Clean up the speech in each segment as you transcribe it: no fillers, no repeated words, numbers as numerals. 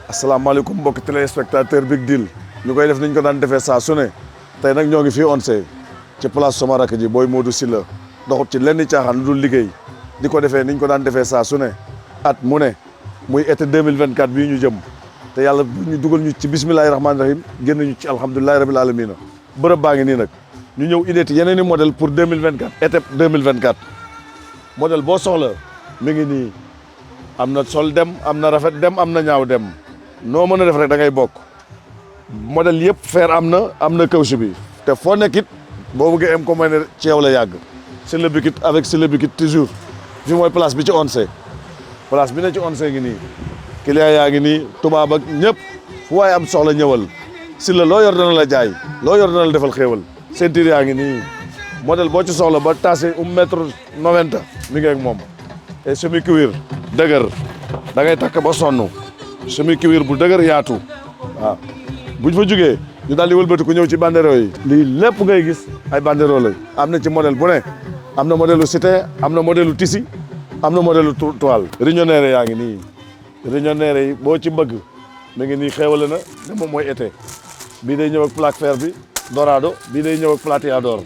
asalaamaaleykum mbokki téléspectateur Big Deal ñu koy def niñ ko daan defee saa su ne tey nag ñoo ngi fii Once ci place sama rakk ji booy Modou Sylla doxut ci lenn caaxaan lu dul liggéey di ko defee niñ ko daan defee saa su ne at mu ne muy été 2024 bii ñu jëm te yàlla ñu dugal ñu ci bismillahi rahmaani rahim génn ñu ci alhamdulilahi rabil alamina bërëb baa ngi nii nag ñu ñëw idéeti yeneen i modèle pour 2024 été 2024 modèle boo soxla mi ngi nii am na sol dem am na rafet dem am na ñaaw dem noo mën a def rek da ngay bokk modèle yëpp fer am na caoutchouc bi te foo nekkit boo bëggee am ko may ne ci yow la yàgg Sylla Bikit avec Sylla Bikit toujours fi mooy place bi ci Once place bi ne ci Once ngi nii client yaa ngi nii tubaab ak ñëpp fu waaye am soxla ñëwal Sylla loo yor dana la jaay loo yor dana la defal xéewal ceinture yaa ngi nii modèle boo ci soxla ba tassé 1m90 mi ngi ak moom et semi cuir dëgër da ngay takk ba sonn semi cuir bu dëgër yaatu waaw buñ fa jógee ñu daal di wëlbati ku ñëw ci banderole yi lii lépp ngay gis ay banderole am na ci modèle bu ne am na modèle u cité am na modèle u tissu am na modèle u toile rignonnaire yaa ngi nii rignonnaire yi boo ci bëgg mi ngi nii xéewale na ne moom mooy été bii day ñëw ak plaque fer bi dorado bii day ñëw ak plateador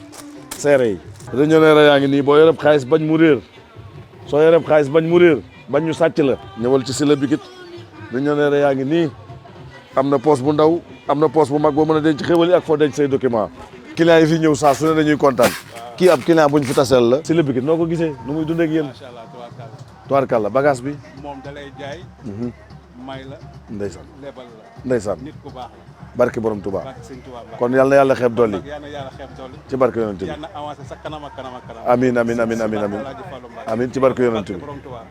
serré yi rignonnaire yaa ngi nii boo yoreb xaalis bañ mu réer soo yoreb xaalis bañ mu réer bañ ñu sàcc la ñëwal ci Sylla Bikit rignonnaire yaa ngi nii am na poche bu ndaw am na poche bu mag boo mën a denc xéwal yi ak foo denc say document client yi fi ñëw saa su ne dañuy kontaan kii ab client buñ fi taseel la Sylla Bikit noo ko gisee nu muy dundee ak yéen tubaarkàlla bagage bi moom da lay jaay may la ndeysaan lebal la ndeysaan nit ku baax la barke borom Touba barke Sëñ Touba kon yal na yàlla xeeb dolli yal na yàlla xeeb dolli ci barke yonent bi yal na avancé sa kanam ak kanam ak kanam amiin amiin amiin amiin amiin amiin ci barke yonent bi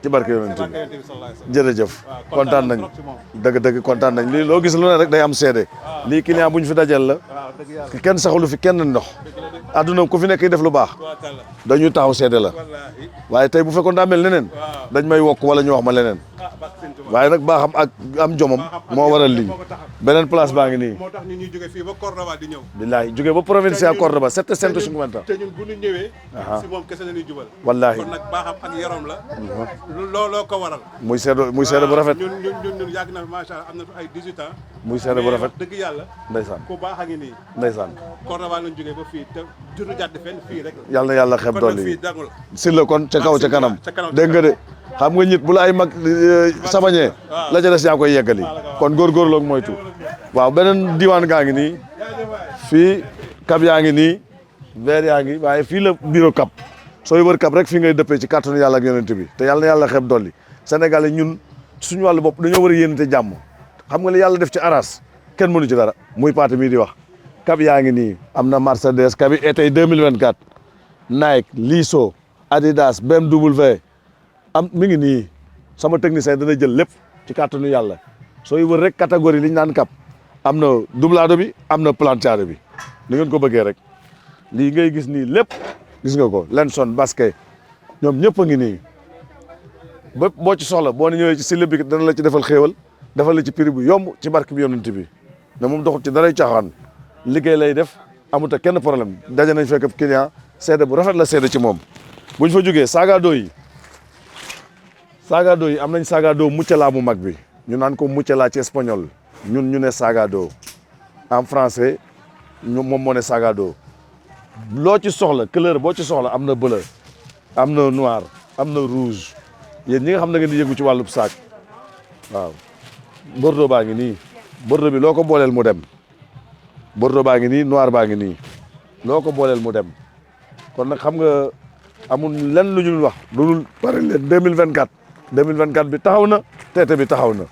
ci barke yonent bi jërëjëf kontaan nañ dëgg kontaan nañ lii loo gis lu ne rek day am seede lii client bu ñu fi dajel la kenn saxulu fi kenn ndox adduna ku fi nekk def lu baax dañuy taxaw seede la waaye tey bu fekkoon daa mel neneen dañ may wokk wala ñu wax ma leneen waaye nag baaxam ak am jomam moo waral lii beneen place baa ngi nii moo tax ñuy jóge fii ba Cordoba di ñëw billahi jóge ba provincia Cordoba 750 te ñun bu ñu ñëwee si moom kese la ñuy jubal wallahi kon nag baaxam ak yaram la looloo ko waral muy seede bu rafet ñun yàgg na macha Allah am na ay 18 ans muy seede bu rafet dëgg yàlla ndeysaan ku baax a ngi nii ndeysaan Cordoba lañ jógee ba fii te juru jàdd fenn fii rek yàlla na yàlla xeeb doole fii dagul Sylla kon ca kaw ca kanam dégg nga de xam nga nit bu la ay mag sabañee la ca des yaa koy yeggali kon góorgóorlu ak moytu waaw beneen diwaan gaa ngi nii fii kab yaa ngi nii verre yaa ngi waaye fii la bureau kap sooy wër kap rek fii ngay dëppee ci kàttanu yàlla ak yonent bi te yàlla na yàlla xeeb dolli Sénégal yi ñun suñu wàllu bopp dañoo war a yéenante jàmm xam nga li yàlla def ci aras kenn mënu ci dara muy paate mii di wax kab yaa ngi nii am na Mercedes kabi été 2024 Nike Liso Adidas BMW am mi ngi nii sama technicien dana jël lépp ci kàttanu yàlla sooy wër rek catégorie li ñu naan kap am na doublado bi am na planchado bi ni ngeen ko bëggee rek lii ngay gis nii lépp gis nga ko Lenson basket ñoom ñëpp a ngi nii ba boo ci soxla boo ñëwee ci Sylla Bikit dana la ci defal xéewal defal la ci prix bu yomb ci barke bi yonent bi ne moom doxut ci daray caaxaan liggéey lay def amut ak kenn problème daje nañ fekk client seede bu rafet la seede ci moom buñ fa jógee saagado yi am nañ sagado Muccala mu mag bi ñu naan ko Muccala ci espagnol ñun ñu ne sagado en français ñu moom moo ne sagado loo ci soxla couleur boo ci soxla am na bleu am na noir am na rouge yéen ñi nga xam ne ngeen di yëngu ci wàllub saak waaw bordeaux baa ngi nii bordeaux bi loo ko booleel mu dem bordeaux baa ngi nii noir baa ngi nii loo ko booleel mu dem kon nag xam nga amul lenn lu ñu wax lu dul pare leen 2024 bi taxaw na teete bi taxaw na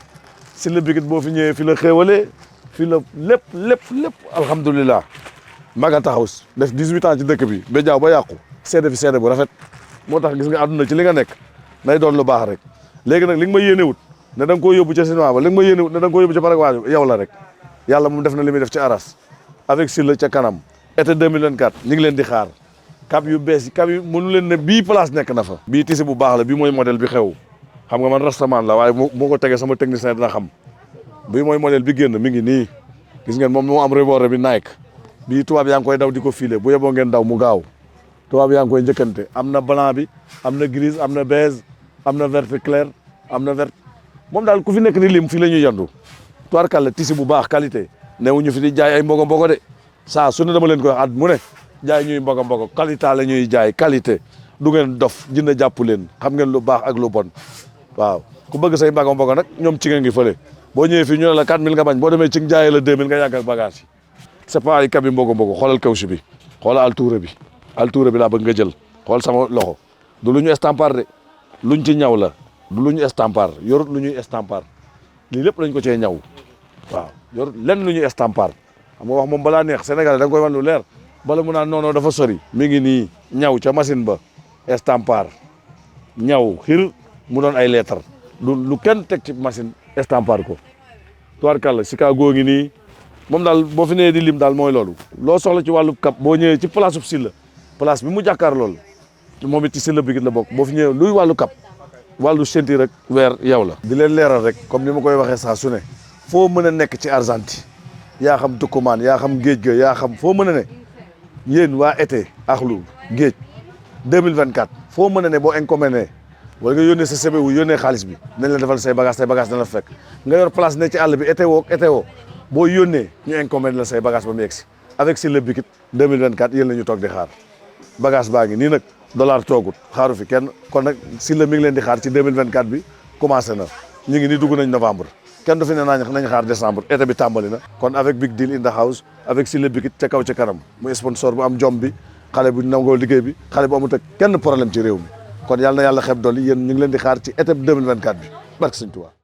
Sylla Bikit boo fi ñëwee fi la xéewalee fi la lépp alhamdulilah maga taxaw def 18 ans ci dëkk bi ba jaaw ba yàqu seede fi seede bu rafet moo tax gis nga àdduna ci li nga nekk nay doon lu baax rek léegi nag li nga ma yéenewut ne da nga koo yóbbu ca Sinwaa ba li nga ma yéenewut ne da nga koo yóbbu ca Paraguay yow la rek yàlla moom def na li muy def ci aras avec Sylla ca kanam été 2024 ñu ngi leen di xaar kab yu bees yi kab yu mënu leen ne bii place nekk na fa bii tisi bu baax la bii mooy modèle bi xew xam nga man rastaman la waaye moo ko tegee sama technicien dina xam bii mooy modèle bi génn mi ngi nii gis ngeen moom moo am rebord bi Nike bii tubaab yaa ngi koy daw di ko filer bu yeboo ngeen daw mu gaaw tubaab yaa ngi koy njëkkante am na blanc bi am na gris am na beige am na vert clair am na vert moom daal ku fi nekk ni lim fii la ñuy yandu tubaarkàlla tisi bu baax qualité newuñu fi di jaay ay mbogo de saa su ne dama leen koy at mu ne jaay ñuy mbogo qualité la ñuy jaay qualité du ngeen dof jënd jàpp leen xam ngeen lu baax ak lu bon waaw ku bëgg say mbogo nag ñoom ci nga ngi fële boo ñëwee fii ñu ne la 4000 nga bañ boo demee ci jaayee la 2000 nga yàgg ak bagage yi c'est pas ay kabi mbogo xoolal kawsi bi xoolal altouré bi laa bëgg nga jël xool sama loxo du lu ñu estampar de luñ ci ñaw la du lu ñu estampar yorut lu ñuy estampar lii lépp lañ ko cee ñaw waaw yorut lenn lu ñuy estampar xam nga wax moom balaa neex Sénégal da nga koy wan lu leer bala mu naan non dafa sori mi ngi nii ñaw ca machine ba estampar ñaw xir mu doon ay lettres lu kenn teg ci machine estampar ko tubaarkàlla Chicago ngi nii moom daal boo fi nee di lim daal mooy loolu loo soxla ci wàllu cap boo ñëwee ci place ub Silla place bi mu jàkkaar loolu moom it ci Silla Bigit la bokk boo fi ñëwee luy wàllu cap wàllu senti rek weer yow la di leen leeral rek comme ni ma koy waxee saa su ne foo mën a nekk ci Argentine yaa xam Tucumán yaa xam géej ga yaa xam foo mën a ne yéen waa été axlu géej 2024 foo mën a ne boo incommandé wala nga yónnee sa CBU yónnee xaalis bi nañ la defal say bagage dana la fekk nga yor place ne ci àll bi été woo boo yónnee ñu incommandé la say bagage ba mu yegsi avec Silla Bigit 2024 yéen la ñu toog di xaar bagage baa ngi nii nag dollar toogut xaaru fi kenn kon nag Silla mi ngi leen di xaar ci 2024 bi commencé na ñu ngi nii dugg nañ novembre kenn du fi ne nañ xaar décembre été bi tàmbali na kon avec big deal in the house avec Silla Bigit ca kaw ca kanam muy sponsor bu am jom bi xale bu nangoo liggéey bi xale bu amut ak kenn problème ci réew mi kon yàlla na yàlla xeeb dolli yéen ñu ngi leen di xaar ci été 2024 bi barke Sëñ Tuubaa